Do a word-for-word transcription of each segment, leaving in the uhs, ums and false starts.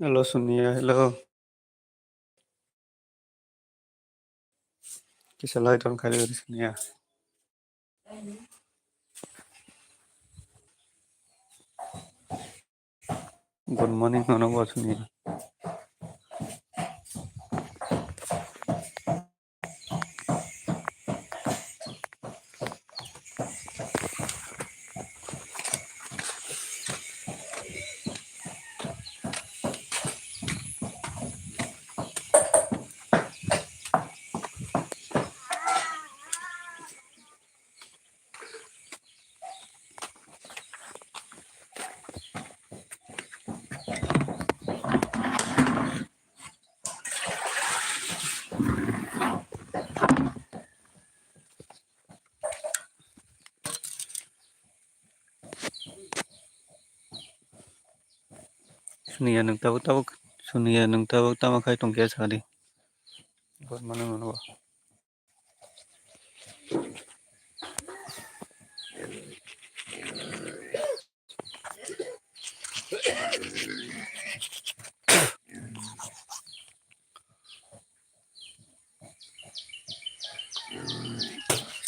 Hello, Sonia, hello. Kisa light on khai di, Sonia. Good morning, nono bo Sonia. Sonia, nwng tabuk tabuk, Sonia, nwng tabuk tamo khai tongkhe sa di. Mano mano.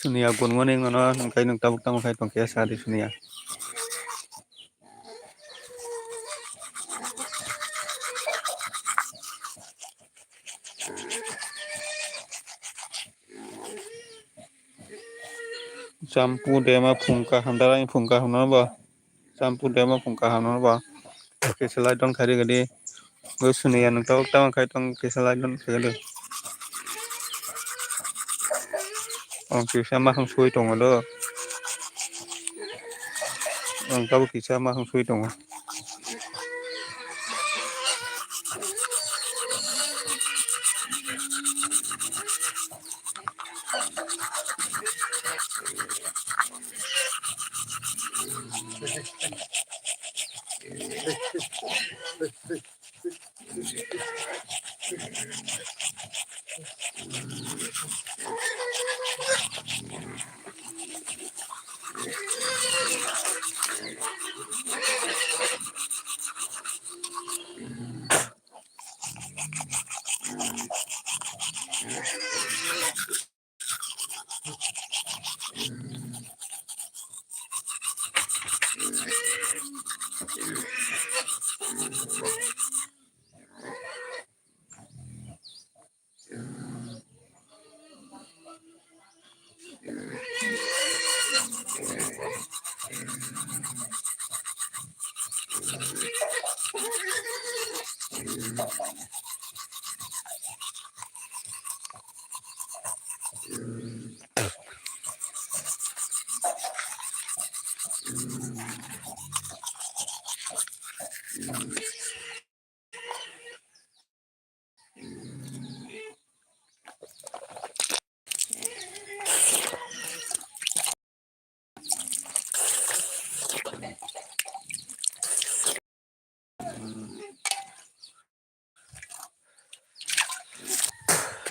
Sonia, good morning, nono, nwng khai nwng tabuk tamo khai tongkhe sa di, Sonia. Champu dema phung kaham, darani phung kaham no bo. Champu dema phung kaham no bo. Kisa light on khai di gadi. Go Sonia, nwng tabuk tamo khai tong, kisa light on khai di. Ang kisa makhang sui tongo do. Ang tabuk kisa makhang sui tongo.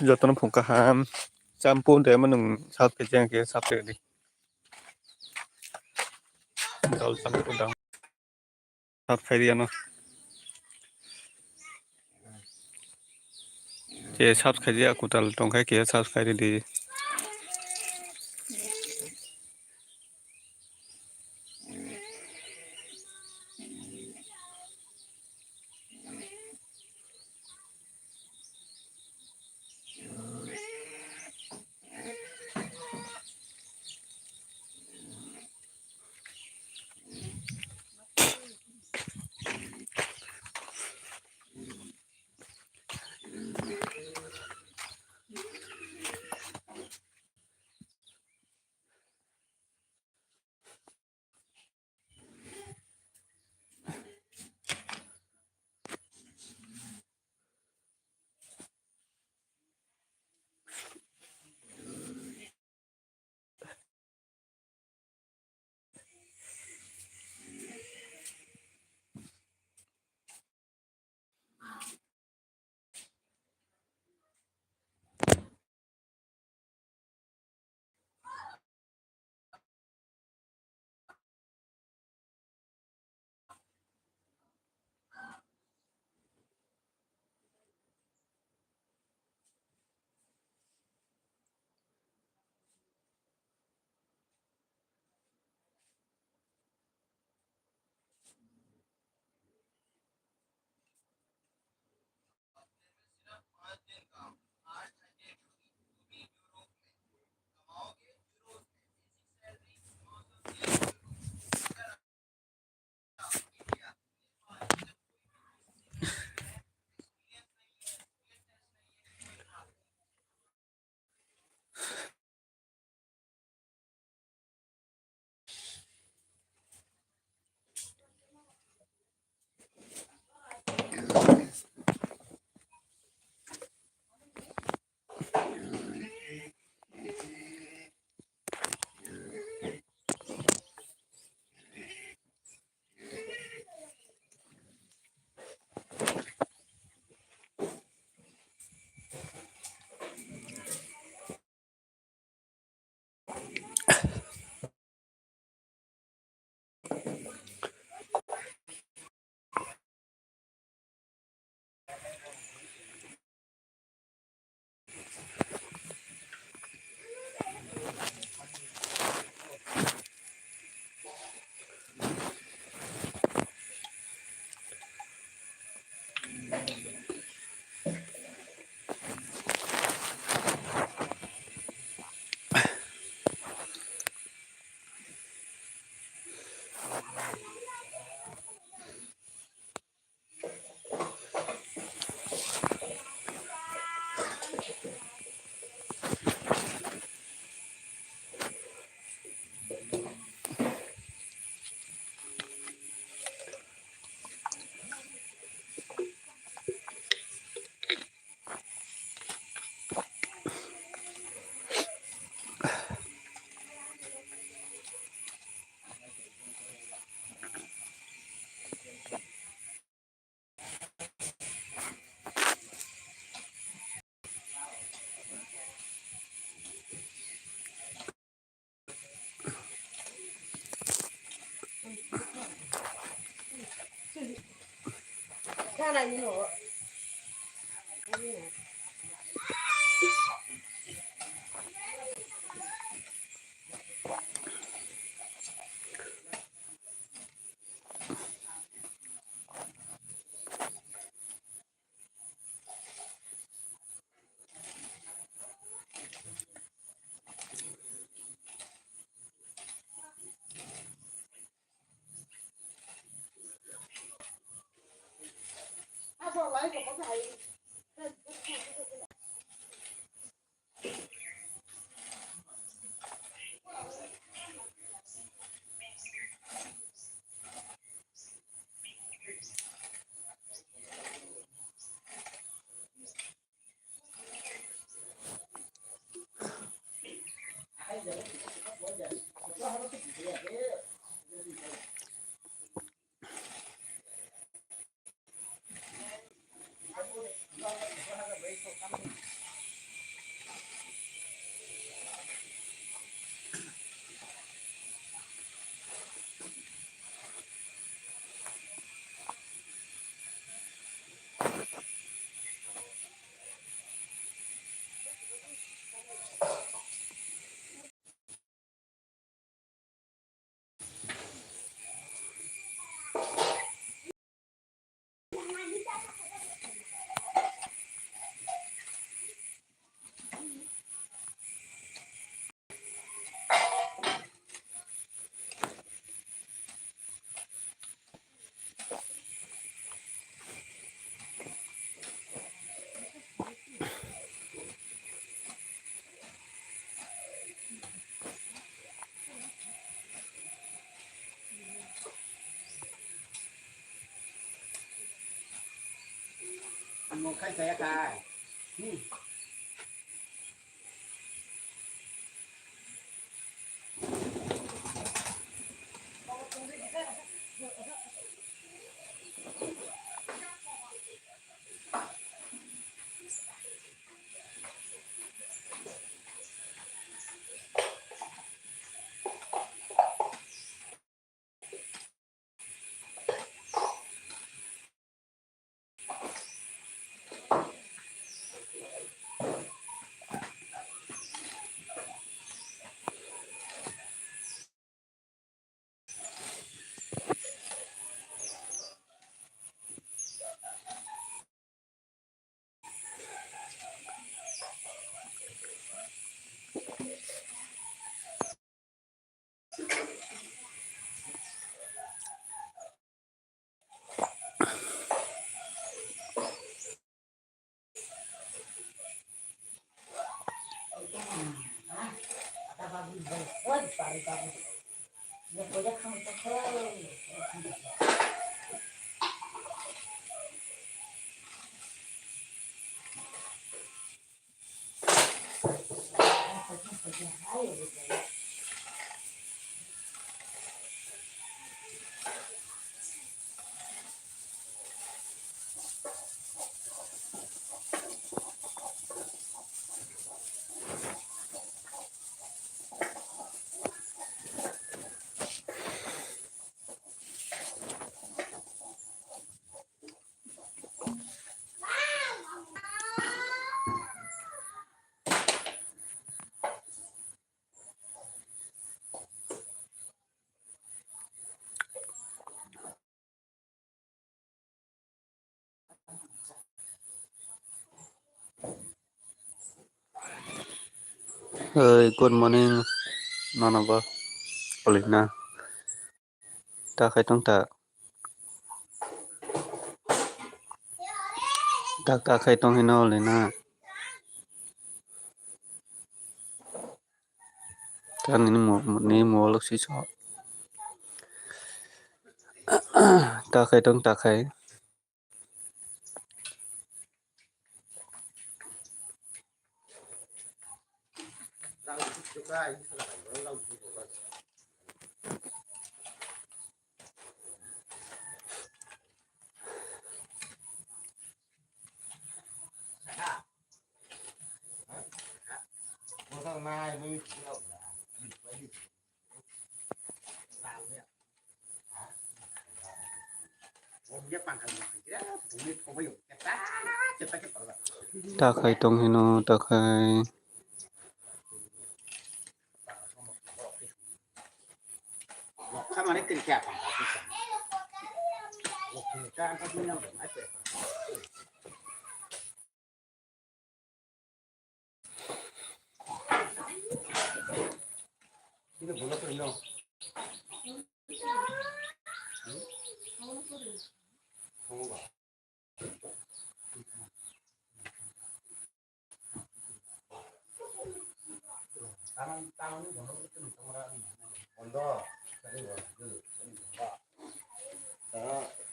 Jotono phung kaham, champu de ma nwng sab khe jeng khe sab khe di. Dol champu dang. Sab khai di ano. Je sab khai di, kutal tong khai khe sab khai di. Mo khai saya kai. Hmm. Hey, good morning, nono bo. Olina. Ta khai tong ta. Ta, ta khai tong hino le na. Ta nini mo, nini mo lok si so. Ta khai tong ta khai. Takhai tong hino, takhai.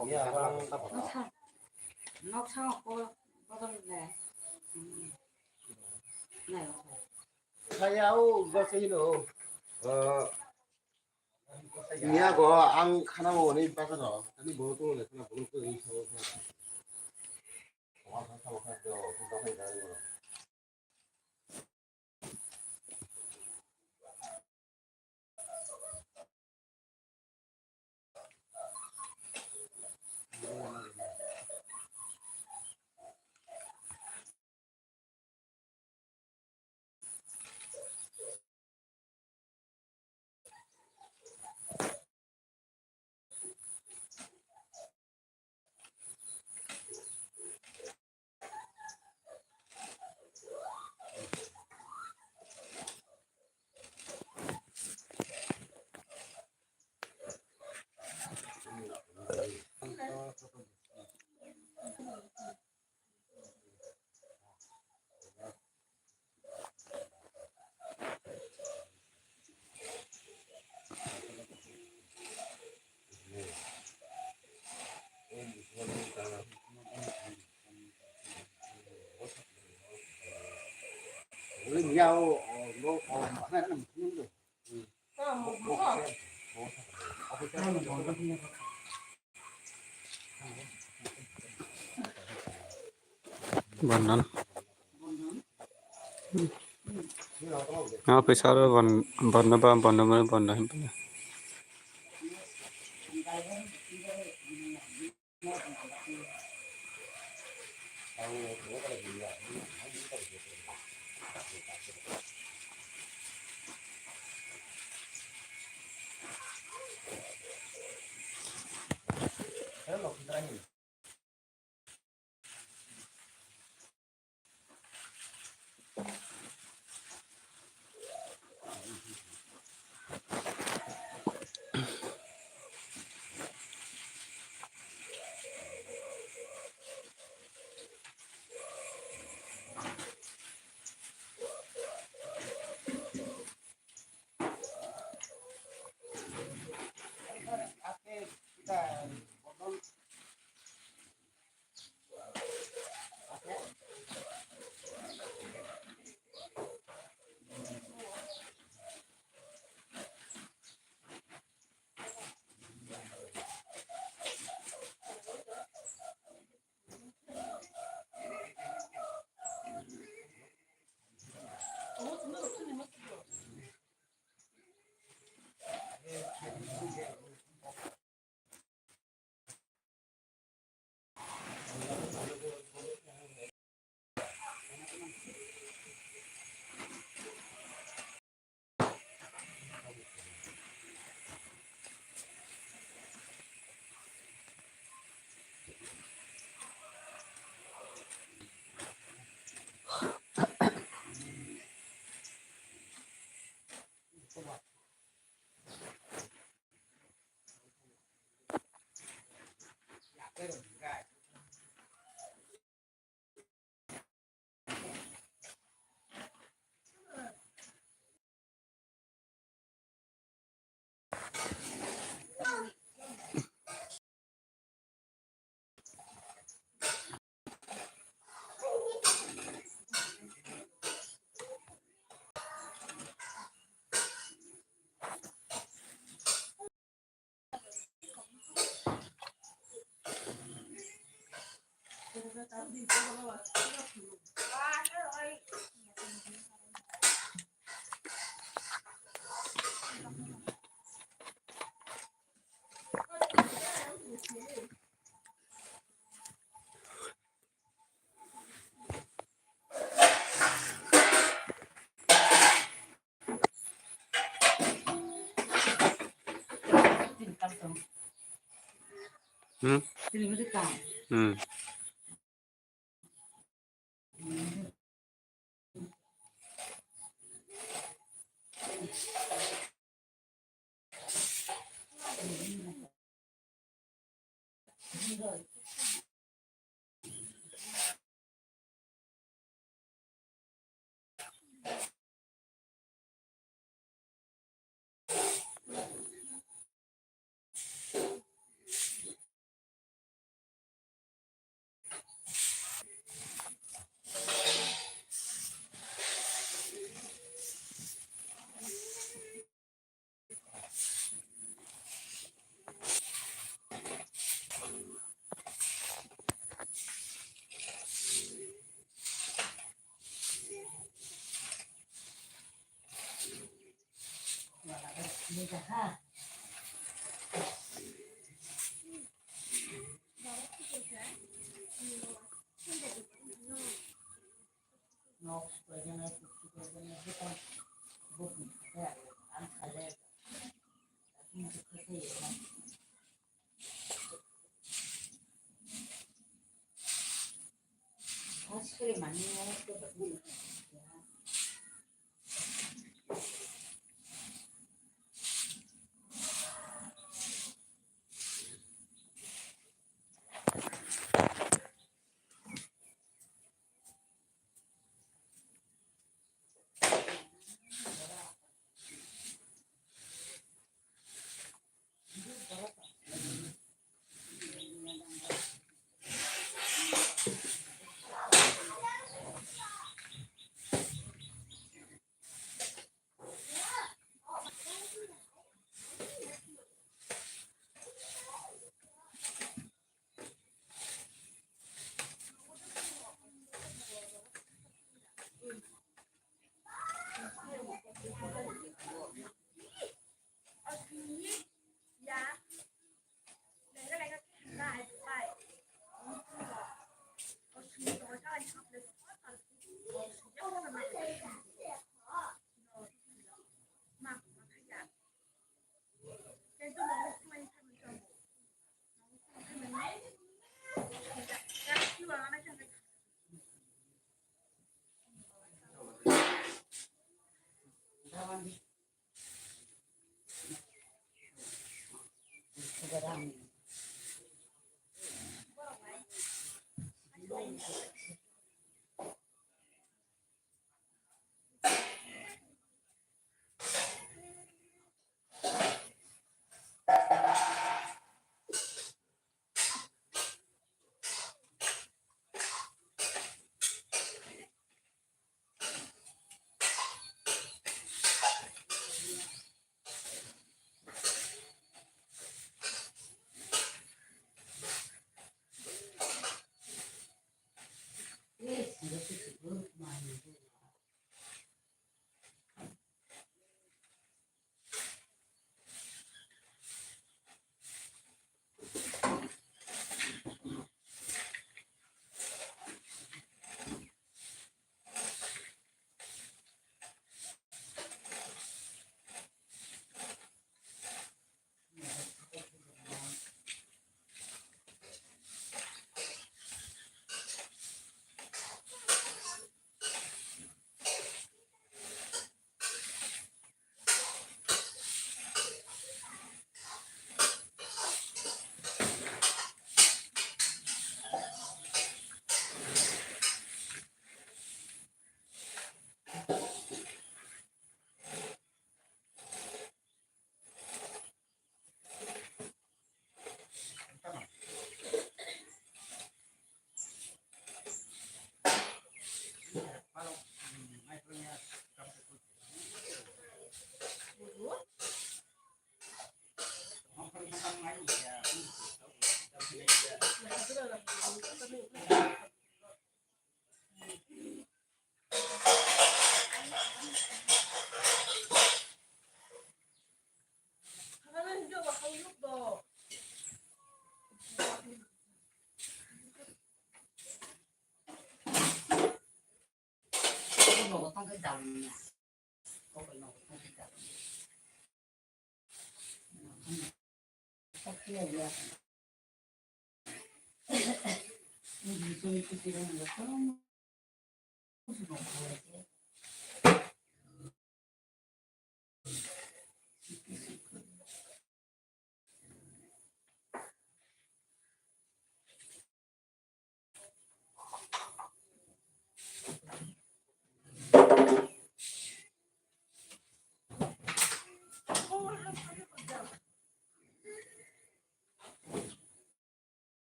Noksa, noksa ko bodol le. Nai. Saya o gosei no. Niya go ang khana mo ni bazar ro. Ani bo to le khana bo to ni sa. Bandhan. Ah, pisa aro bandhan ba bandhan ba bandhan. Hmm? Hmm.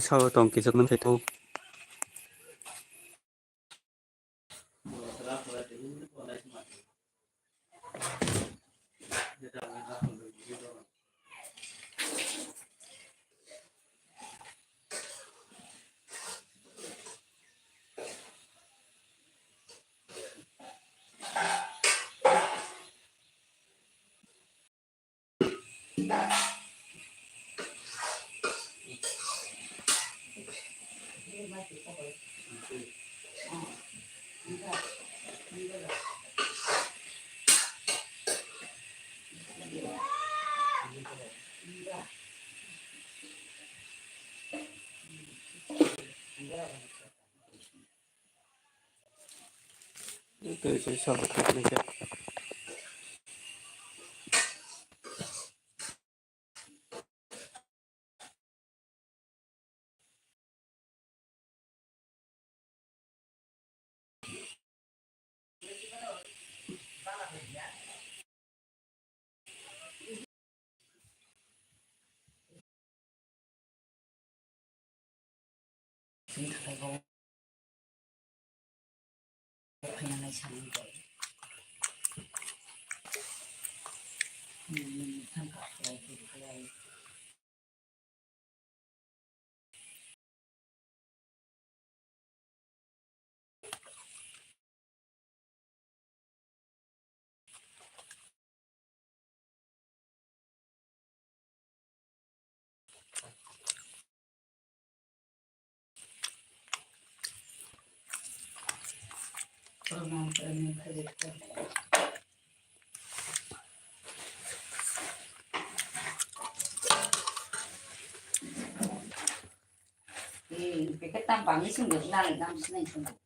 Sao tong kisa man kaitu. Eh, packet tam bangwi swngjak, nalai tam sinai swngjak.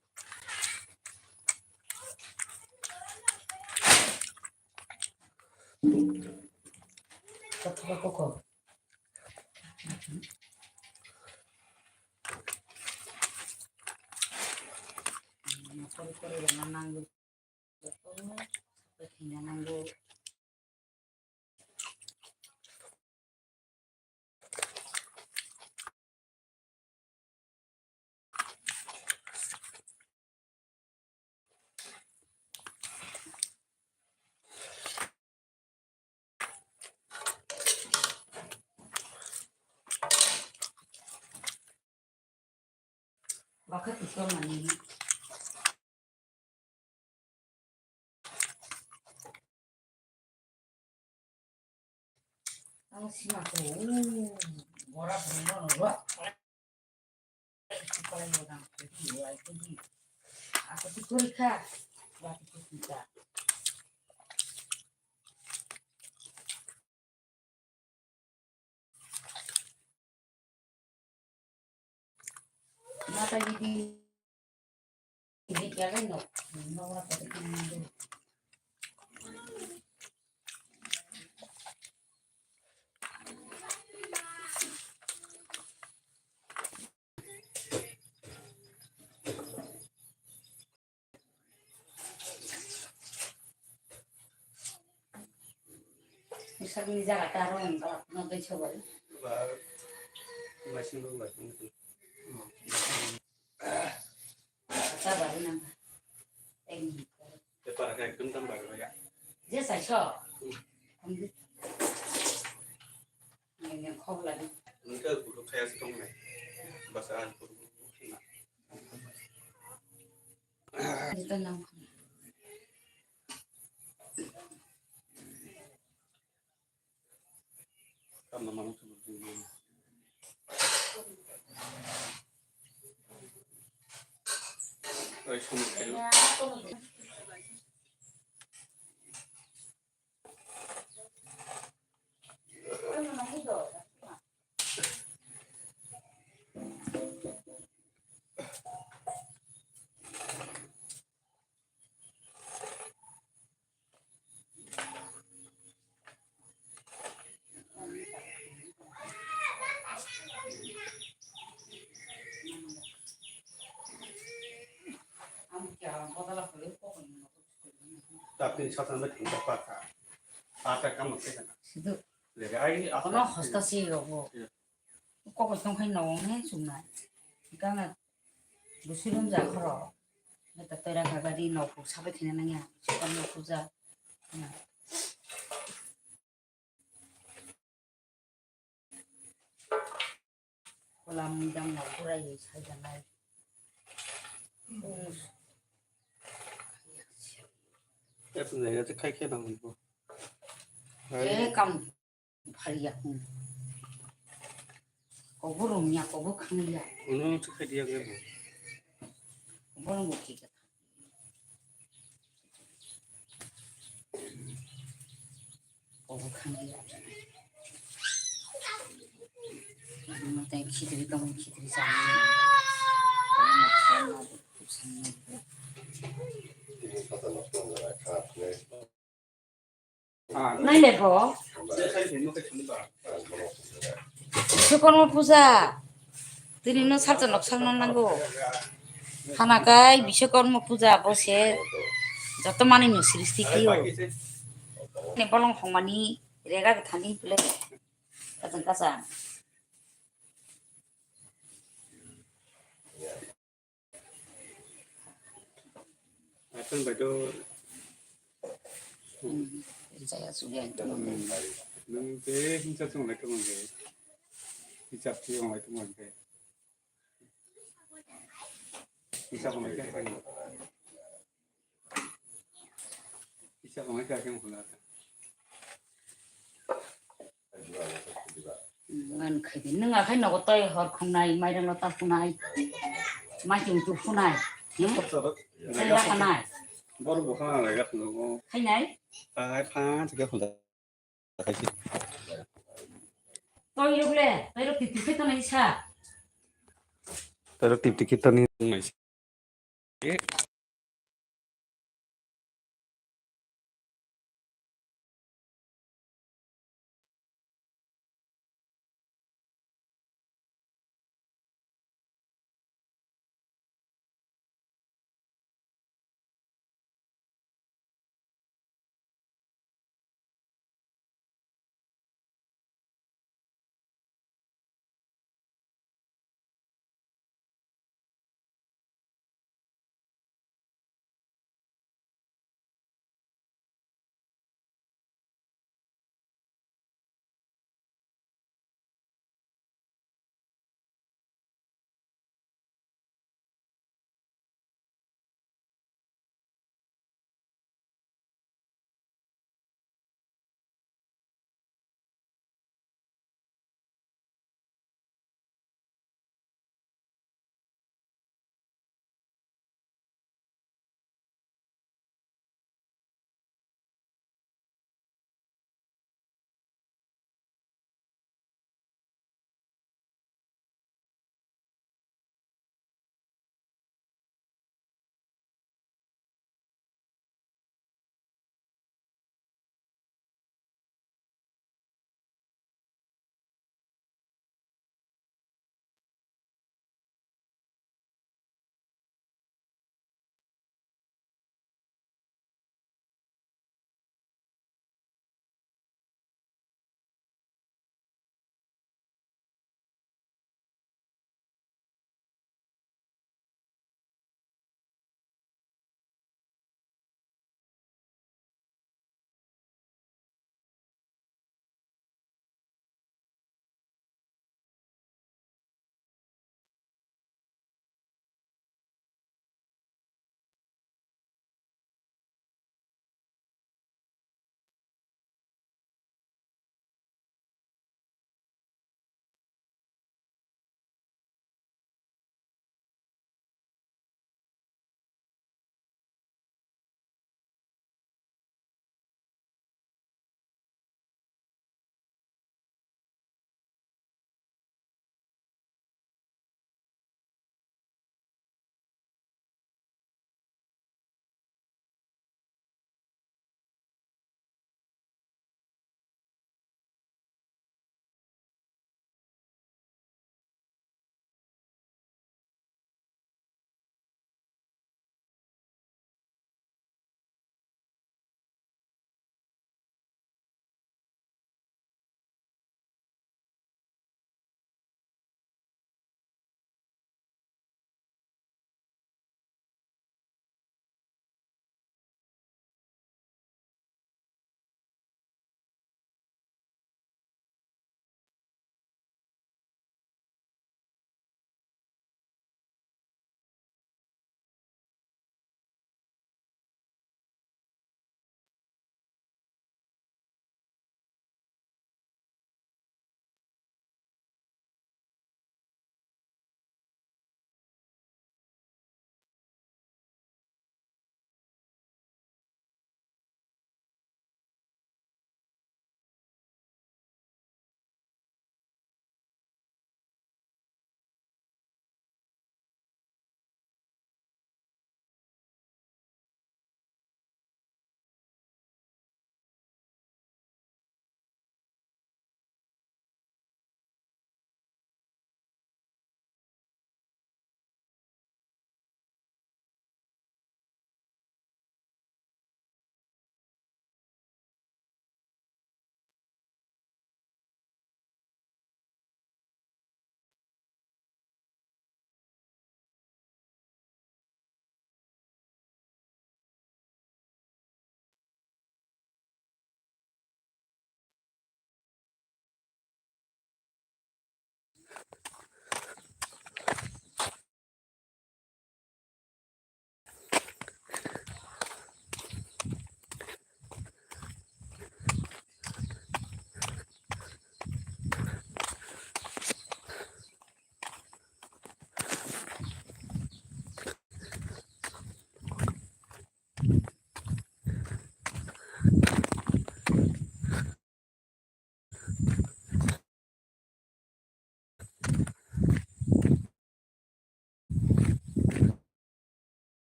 Kok, kok, kok, kok. Kore, kore, rwna nango. Joto sapai khaina nango. Bakha tikka mani. Ang sima ko, bora bora no wa. Aku tu kuri kha, wa tu kuri kha. Mata gidi, gidi Sakni jaga ta rong ba no dei sobai. Ba, masing rong ba. Ta ba nang. Eng. Te para ka ekdom tam ba ya. Je sai so. Nang nang khok lagi. Nang ka guru khaya se tong nai. Bas a guru. Jito nang. Tapin satan bai thangkha pata. Pata kama khe kana. Sido. Lega ai apa? Kono hosta si rogo. Iya. Kok song khai no he sumna. Kana. Busi rum ja khoro. Neta toira kagari no kuk sabai thina nangya. Sukam no puja. Na. Kolam dam no kurai sai janai. Etu jaga te khai khe nang bo. Eh, kam. Phariya hwn. Kobo romya, kobo khangya. Uno chukha diya ge bo. Borong bo thik kha. Kobo khangya. Ano tai khidri tong, khidri chani. Nai le bo. Bisokorma puja. Tini no salsa nok sang no nango. Hana kai Bisokorma puja bo se joto mani no sristi kiyo. Ni bolong hongmani rega thani pule. Kachang kachang. Akan bai to. Hmm, saya sudah itu. Hmm. Nung te hinsa chung lai tumang ke. Hijab ti ong lai tumang ke. Hijab ong lai ke. Hijab ong lai ke ong lai. Ngan khaidi. Nung akhai nogo toi hor khungnai, mairang no ta khunai. Mai chung tu khunai. Hmm? Sai da khanai. Bor bo khana lai ga khungo. Khainai? Ai phan thik khunda. Toi rok le, toi rok tip tip khe tonai sa. Toi rok tip tip khe tonai.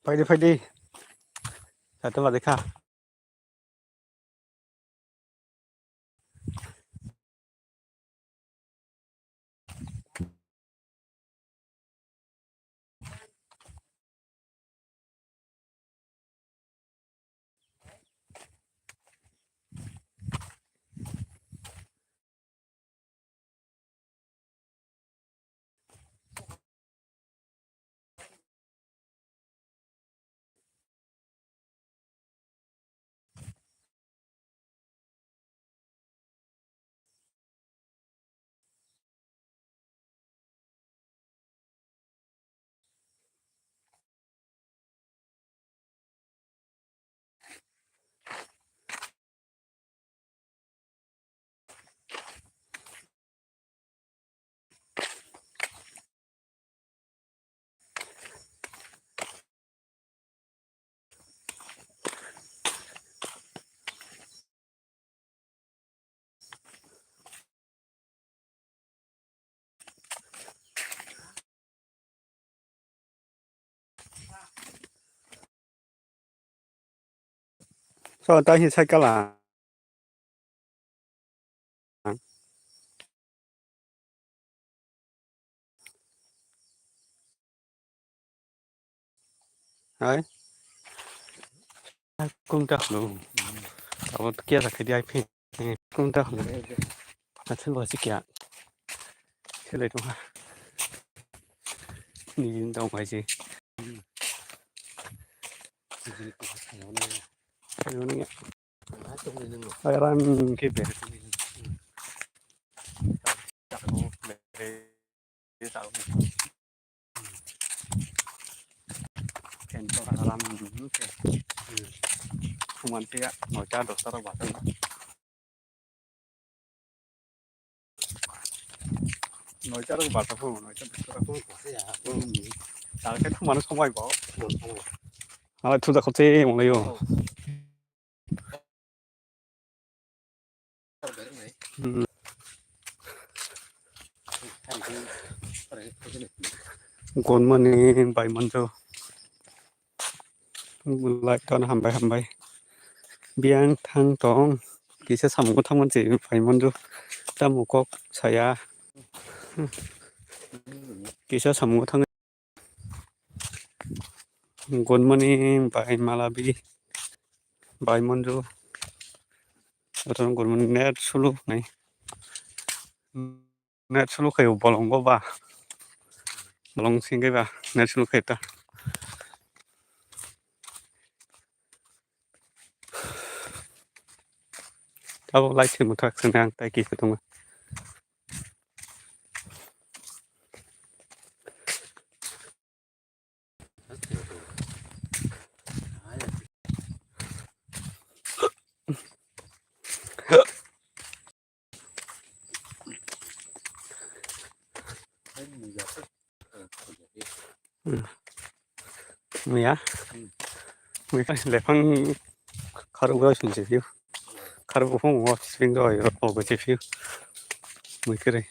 Phaidi, phaidi. Sata bade kha. So, ta hi cycle a? Hai. Kum ta khlo. Abo kya sa khidi ai phi. Kum ta khlo. Athin bo si kya. Khelai tong ha. Ni jin tong hai si. Ni ya. Aram ke ber. Ken to aram dulu ke. Thuman te ya, noita dosta rok batal. Noita rok batal phu, noita dosta rok phu. Tal ke thuman somai bo. Ala thuda khotse monglayo. Hmm. Gonmani bai manjo. Like ton hambai hambai. Biyang thang tong. Kisa samung thang man se bai manjo. Tamo kok saya. Kisa samung thang. Gonmani bai malabi bai manju. Oto gonmani net sulu nai. Net sulu khayo bolong go ba. Bolong singge ba net sulu khayo ta. Abo lai se muthak sene ang tai kisa tongo. Muya. Muya lephang kharok bai sung se phiu. Kharok buphang o sing roi rok bo se phiu. Mui kwrwi.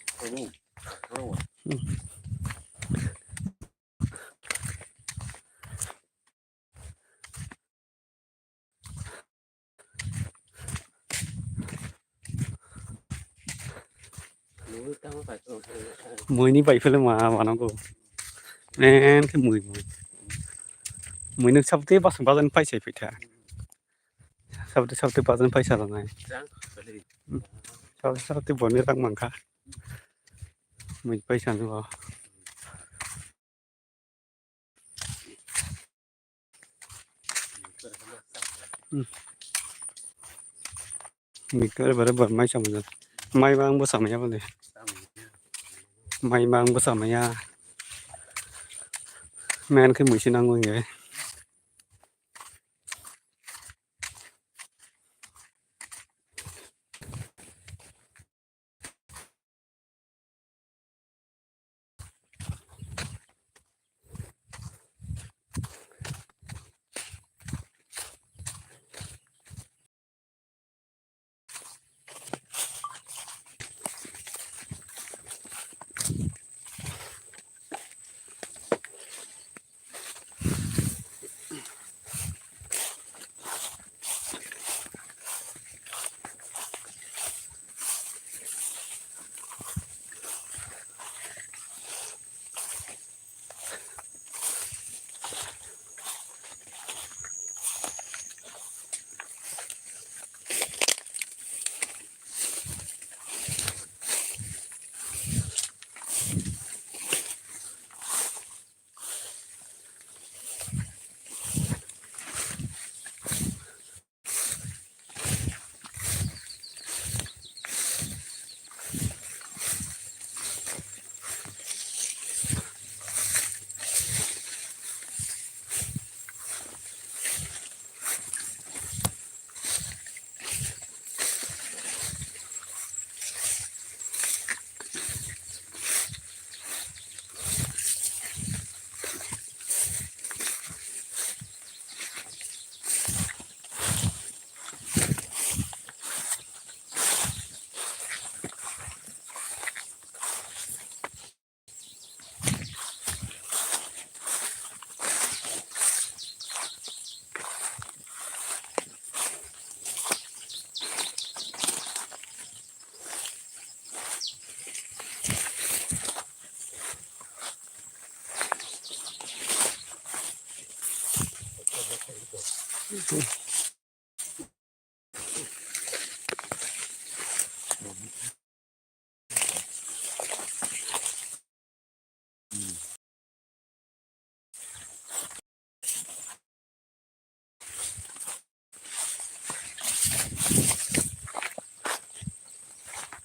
Mui ni bai phele ma mano go. Men khe mui mui. Mui nuk sabte bas bazan pai sai pita. Sabte sabte bazan pai sa lanai. Sabte sabte boni rang mangkha. Mui pai sa no. Hmm. Mikhe bare bare mai samaya. Mai bang bo samaya bole. Mai bang bo samaya. Men khe muisi nango hiye.